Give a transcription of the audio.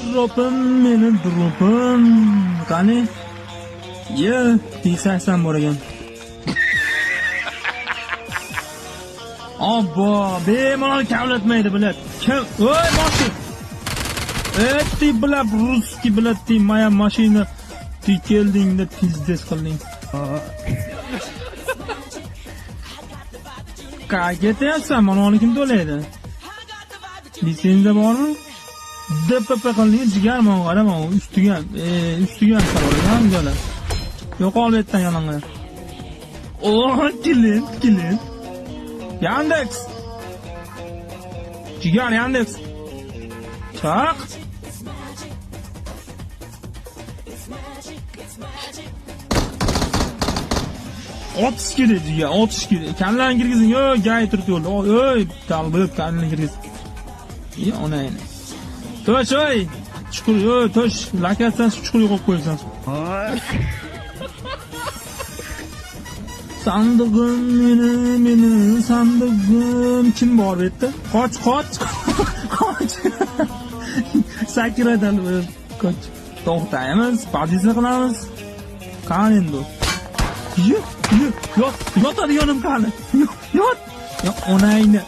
Dropim meni dropim. Qani? Ye, T80 bor ekan. Obbo, bemalol kavlatmaydi, блядь. Kim? Oy, mashina. Ey, ты, блядь, русский, блядь, ты моя машина. Ты keldingda пиздец qilding. Qayerga ketyapsan? Mana uni kim to'laydi? Litsenziya bormi? DPP qilding, jigar, mana qara, mana ustiga, ustiga ham solib gala. Yo'qol bu yerdan yoningga. O, klient, klient. Yandex. Jigar, Yandex. Chaq. Otish kerak, jigar, otish kerak. Kallani kirgizing, ey, gay turib yo'lda. Ey, dalbib kallani kirgiz. Ye, onangni. Tosh, ey. Chuqur, ey, tosh, lokatsiyasi chuqur qo'yib qo'ysan. Sandig'im meni, meni sandig'im. Kim bor bu yerda? Qoch, qoch. Qoch. Sakradan qoch. To'xtaymiz, pozitsiya qilamiz. Qani endi? Ye, ye, yot, yotadiganim qani? Yot. Yo, onangni.